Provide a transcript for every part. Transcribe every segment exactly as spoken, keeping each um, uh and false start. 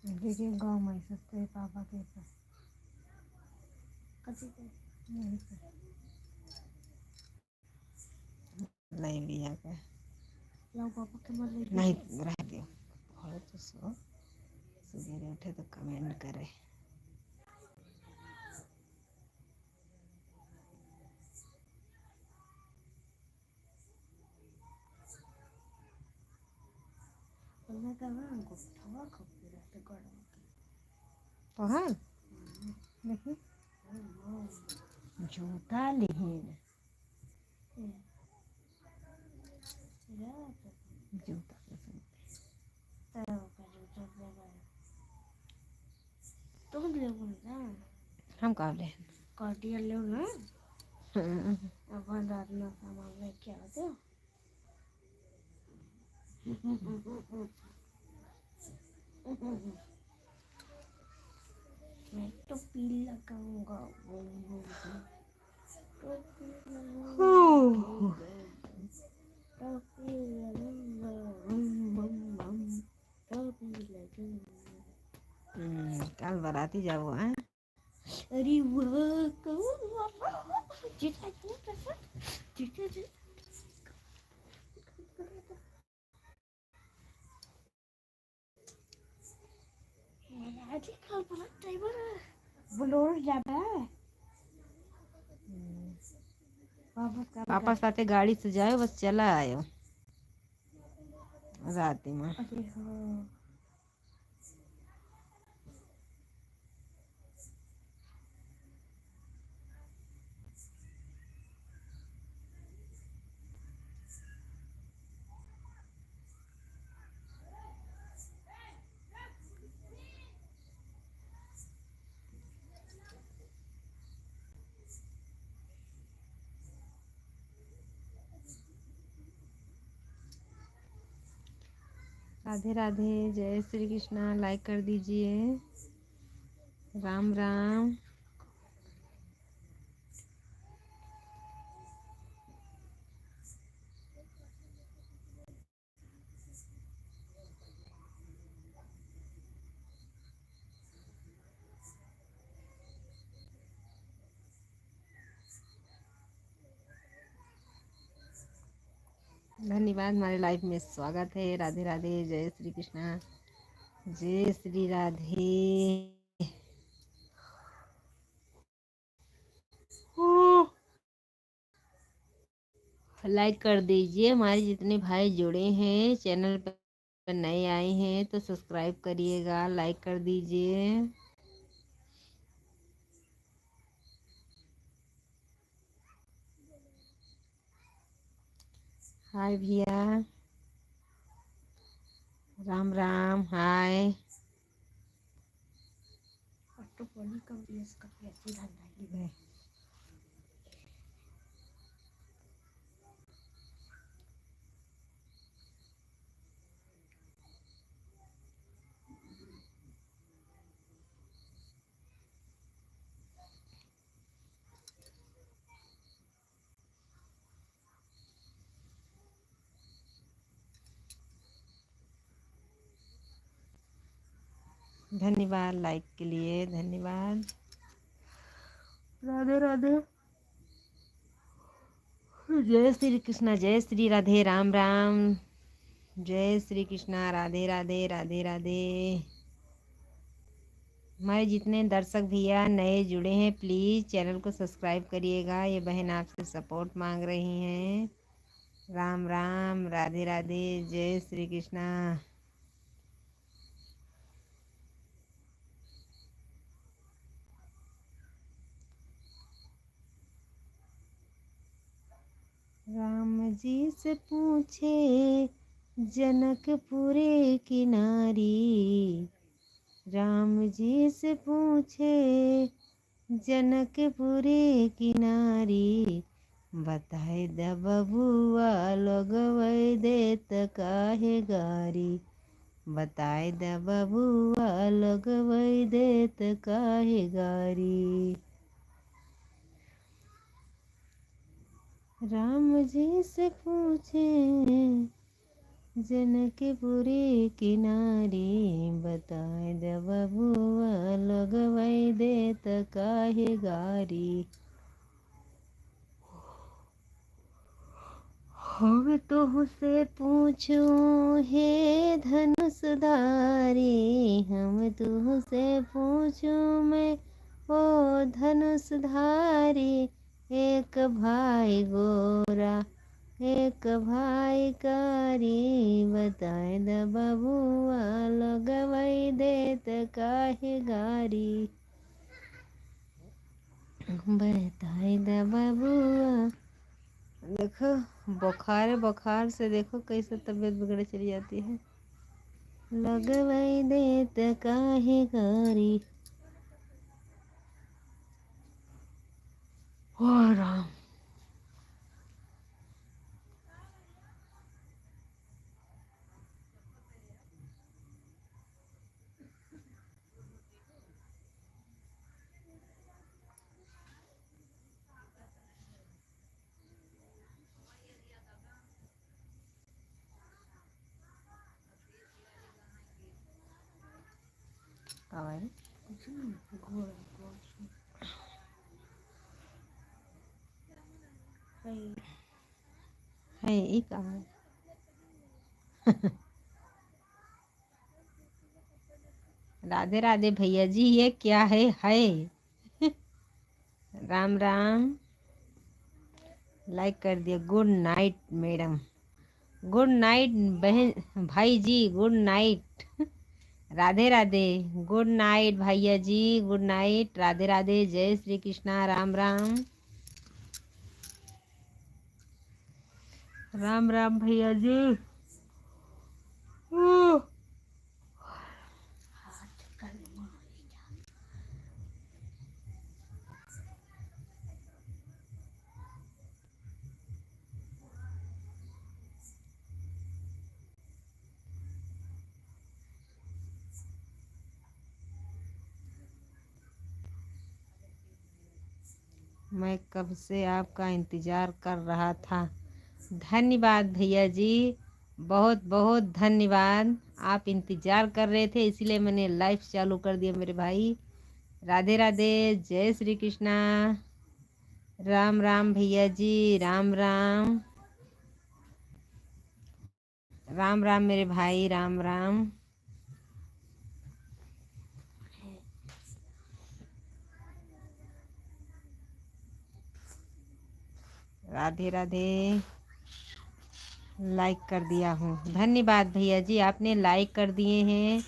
दीदी गाँव में सस्ते पापा के पास। कथी के? यही पे। ले लिया के। लाओ पापा के मत ले नहीं, लिया। रह दियो। पढ़ो तो सो। सवेरे उठे तो comment करे। तोहार? देखी। जूता लिहिन। जूता पसंद। तुम लेबो ना? हम का ले? काटिया ले ना। हम्म। अपन रात में सामान लेके आ जाओ। मैं टोपी लगाऊंगा। टोपी लगाऊंगा। टोपी लगाऊंगा। टोपी लगाऊंगा। हम्म, काल बराती जाबो, हैं? अरे वाह, कौन वाह? जीजा, जीजा, जीजा, जीजा। आज ही कल बहुत driver है। बोलेरो ज्यादा है। हम्म। वापस का पापा साथे गाड़ी से जायो, बस चला आयो। रात में। अरे हाँ। राधे राधे, जय श्री कृष्णा। Like कर दीजिए। राम राम। धन्यवाद, हमारे live में स्वागत है। राधे राधे, जय श्री कृष्णा, जय श्री राधे। Like कर दीजिए, हमारे जितने भाई जुड़े हैं, channel पर नए आए हैं तो subscribe करिएगा, like कर दीजिए। Hi भैया, राम राम। Hi। ऑटो पॉली का भी इसका कैसे धंधा है? धन्यवाद, like के लिए धन्यवाद। राधे राधे। जय श्री कृष्णा, जय श्री राधे, राम राम। जय श्री कृष्णा, राधे राधे, राधे राधे। हमारे जितने दर्शक भैया नए जुड़े हैं, please channel को subscribe करिएगा। ये बहन आपसे support मांग रही हैं। राम राम, राधे राधे, जय श्री कृष्णा। राम जी से पूछे जनकपुर की नारी, राम जी से पूछे जनकपुर की नारी, बताए द बबुआ लगवै देत काहे गारी, बताए द बबुआ लगवै देत काहे गारी। राम जी से पूछे जनकपुरी किनारी, बताए द बबुआ, लगवाई देत काहे गारी। हम तुहसे पूछूं हे धनुषधारी, हम तुहसे पूछूं मैं ओ धनुषधारी, एक भाई गोरा, एक भाई कारी, बताए द बबुआ, लगवाई देत काहे गारी। बताए द बबुआ। देखो, बुखार, बुखार से देखो कैसे तबीयत बिगड़े चली जाती है। लगवाई देत काहे गारी। ओ राम। का है? है, ई का है? राधे राधे भैया जी, ये क्या है? है। राम राम। Like कर दिया। Good night madam। Good night बहन, भाई जी, good night। राधे राधे। Good night भैया जी, good night। राधे राधे, जय श्री कृष्णा, राम राम। राम राम भैया जी। मैं कब से आपका इंतजार कर रहा था। धन्यवाद भैया जी, बहुत बहुत धन्यवाद। आप इंतजार कर रहे थे, इसीलिए मैंने live चालू कर दिया मेरे भाई। राधे राधे, जय श्री कृष्णा। राम राम भैया जी, राम राम। राम राम मेरे भाई, राम राम। राधे राधे। Like कर दिया हूँ। धन्यवाद भैया जी, आपने like कर दिए हैं।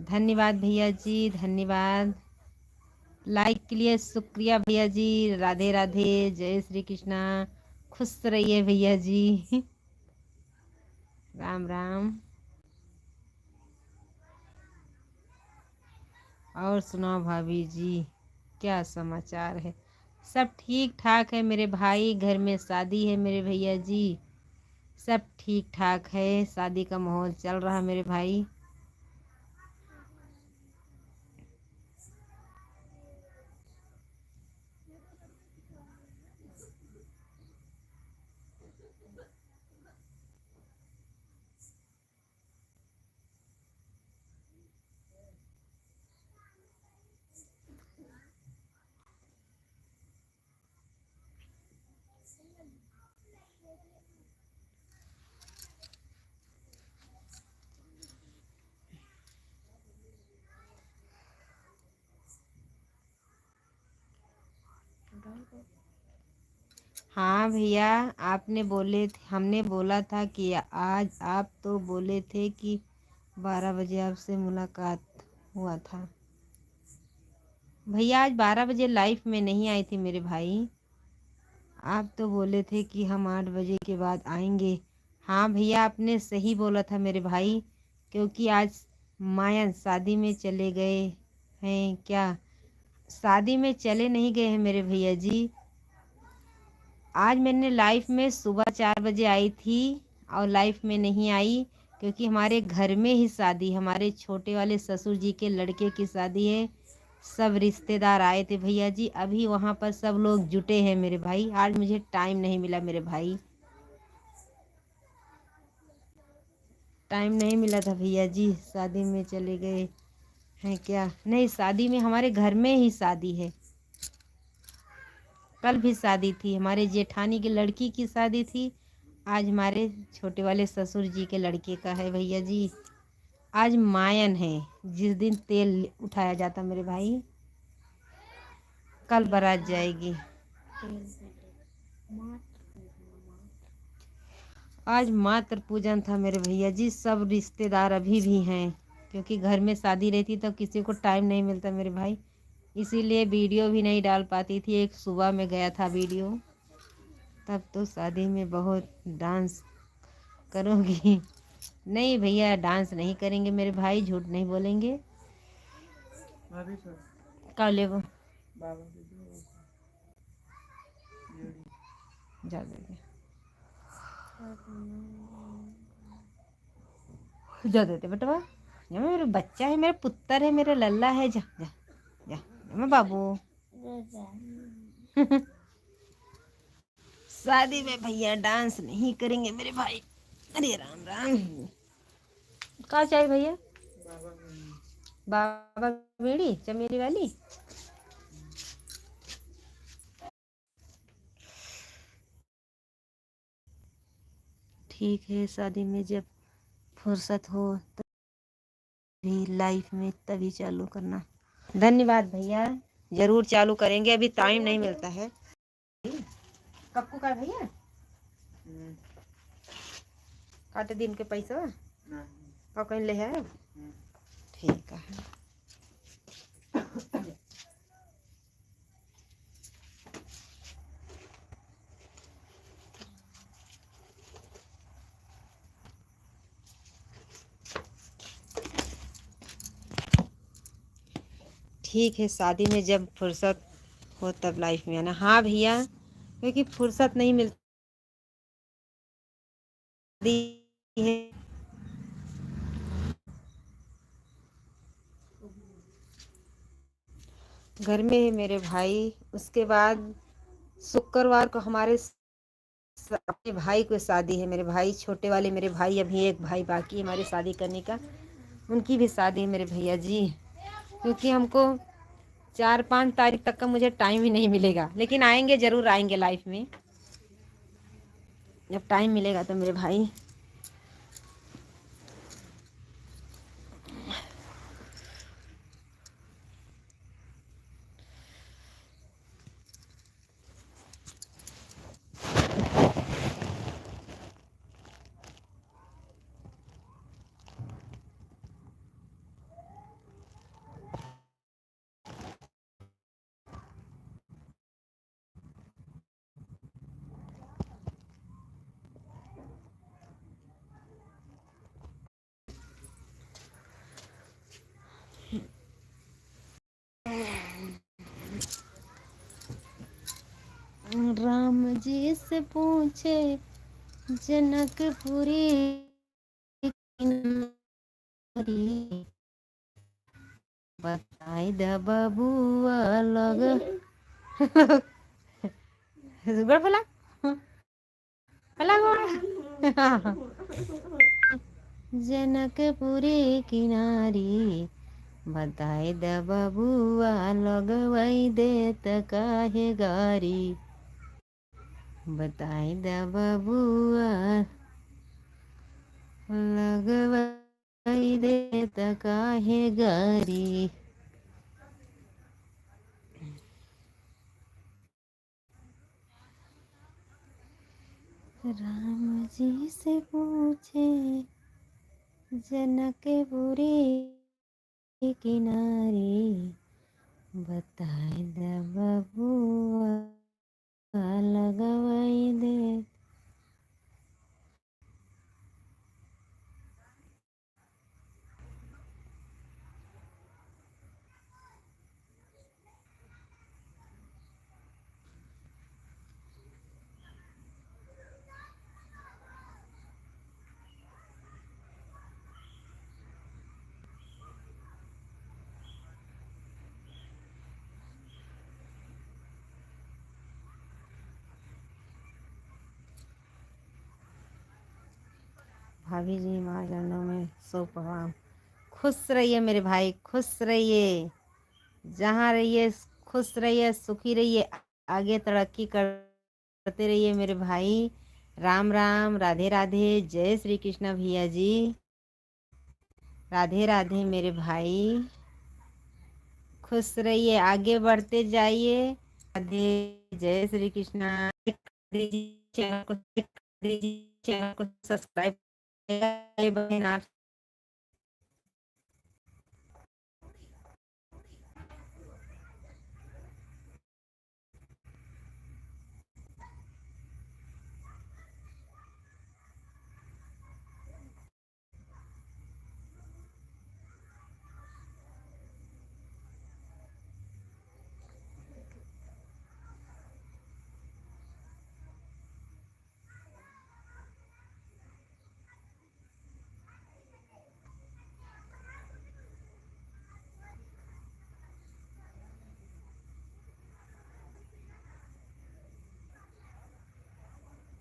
धन्यवाद भैया जी, धन्यवाद। Like के लिए शुक्रिया भैया जी। राधे राधे, जय श्री कृष्णा। खुश रहिए भैया जी। राम राम। और सुनाओ भाभी जी, क्या समाचार है? सब ठीक ठाक है मेरे भाई, घर में शादी है मेरे भैया जी, सब ठीक ठाक है, शादी का माहौल चल रहा है मेरे भाई। हाँ भैया, आपने बोले थे, हमने बोला था कि आज, आप तो बोले थे कि बारह बजे आपसे मुलाकात हुआ था। भैया, आज बारह बजे live में नहीं आई थी मेरे भाई, आप तो बोले थे कि हम आठ बजे के बाद आएंगे। हाँ भैया, आपने सही बोला था मेरे भाई, क्योंकि आज मायन शादी में चले गए हैं क्या? शादी में चले नहीं गए हैं मेरे भैया जी। आज मैंने live में सुबह चार बजे आई थी और live में नहीं आई, क्योंकि हमारे घर में ही शादी, हमारे छोटे वाले ससुर जी के लड़के की शादी है। सब रिश्तेदार आए थे भैया जी, अभी वहाँ पर सब लोग जुटे हैं मेरे भाई। आज मुझे time नहीं मिला मेरे भाई। टाइम नहीं मिला था भैया जी, शादी में चले गए हैं क्या? नहीं, शादी में, हमारे घर में ही शादी है। कल भी शादी थी, हमारे जेठानी की लड़की की शादी थी। आज हमारे छोटे वाले ससुर जी के लड़के का है भैया जी। आज मायन है, जिस दिन तेल उठाया जाता मेरे भाई, कल बारात जाएगी। आज मात्र पूजन था मेरे भैया जी, सब रिश्तेदार अभी भी हैं, क्योंकि घर में शादी रहती तो किसी को टाइम नहीं मिलता मेरे भाई, इसीलिए वीडियो भी नहीं डाल पाती थी। एक सुबह में गया था वीडियो, तब तो शादी में बहुत डांस करोगी। नहीं भैया, डांस नहीं करेंगे मेरे भाई, झूठ नहीं बोलेंगे। भाभी सर। का लेबो? बाबा के दो। जा दे दे। जा दे दे बेटवा। जा, मेरा बच्चा है, मेरा पुत्र है, मेरा लल्ला है। जा, जा, जा, जा, मैं बाबू। शादी में भैया डांस नहीं करेंगे मेरे भाई। अरे राम राम। का चाहिए भैया? बाबा बीड़ी, चमेली वाली। ठीक है, शादी में जब फुर्सत हो तभी, लाइफ में तभी चालू करना। धन्यवाद भैया, जरूर चालू करेंगे, अभी टाइम नहीं मिलता है। कक्कू का भैया? हम्म। काटे दिन के पैसा? नहीं। और कहीं ले है? हम्म। ठीक है। ठीक है, शादी में जब फुर्सत हो तब लाइफ में आना। हाँ भैया, क्योंकि फुर्सत नहीं मिलती है। घर में है मेरे भाई। उसके बाद शुक्रवार को हमारे स-, अपने भाई को शादी है। मेरे भाई छोटे वाले, मेरे भाई अभी एक भाई बाकी है हमारे शादी करने का, उनकी भी शादी है मेरे भैया जी, क्योंकि हमको चार पाँच तारीख तक का मुझे टाइम ही नहीं मिलेगा, लेकिन आएंगे, जरूर आएंगे लाइफ में, जब टाइम मिलेगा तो मेरे भाई। राम जी से पूछे जनकपुरी नारी, बताई द बबुआ लग। सुगर फला? फला गोड़। जनकपुरी किनारी, बताई द बबुआ लगवाई देत काहे गारी। बताई द बबुआ लगवाई देत काहे गारी। राम जी से पूछे जनकपुरी किनारे, बताई द बबुआ लगवाई दे। भाभी जी, माँ जनों में सौ प्रणाम। खुश रहिए मेरे भाई, खुश रहिए, जहाँ रहिए खुश रहिए, सुखी रहिए, आगे तरक्की करते रहिए मेरे भाई। राम राम, राधे राधे, जय श्री कृष्णा भैया जी। राधे राधे मेरे भाई, खुश रहिए, आगे बढ़ते जाइए। राधे, जय श्री कृष्णा। Channel को, channel को subscribe करिए बहन आप।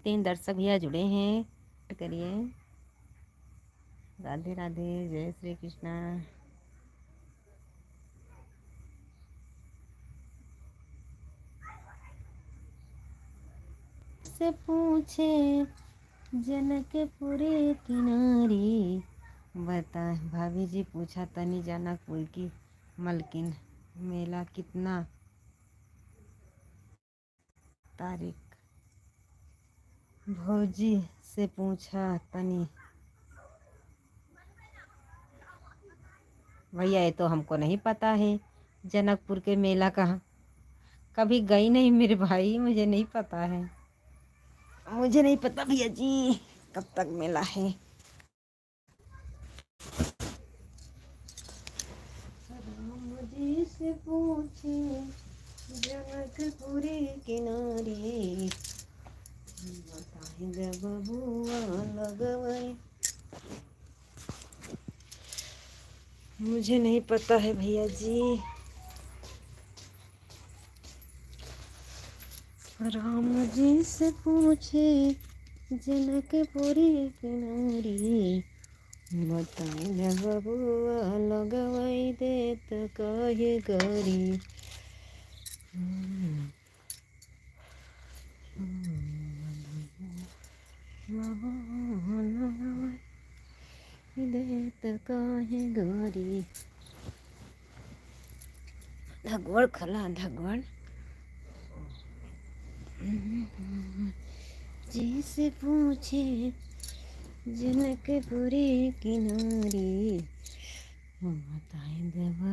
तीन दर्शक भैया जुड़े हैं, करिए। राधे राधे, जय श्री कृष्णा। से पूछे जनकपुरी किनारी, बता भाभी जी, पूछा तनी जनकपुर की मलकिन, मेला कितना तारीख? भौजी से पूछा तनी। भैया, ये तो हमको नहीं पता है, जनकपुर के मेला कहाँ, कभी गई नहीं मेरे भाई, मुझे नहीं पता है। मुझे नहीं पता भैया जी, कब तक मेला है। राम जी से पूछे जनकपुरी किनारे, बताई दे बबुआ लगवई। मुझे नहीं पता है भैया जी। राम जी से पूछे जनकपुरी किनारी, बताई दे बबुआ लगवई देत काहे गरी। हम्म। देत काहे गरी। धगवड़ खला, धगवड़। जी से पूछे जनकपुरी किनारी, बताई देवा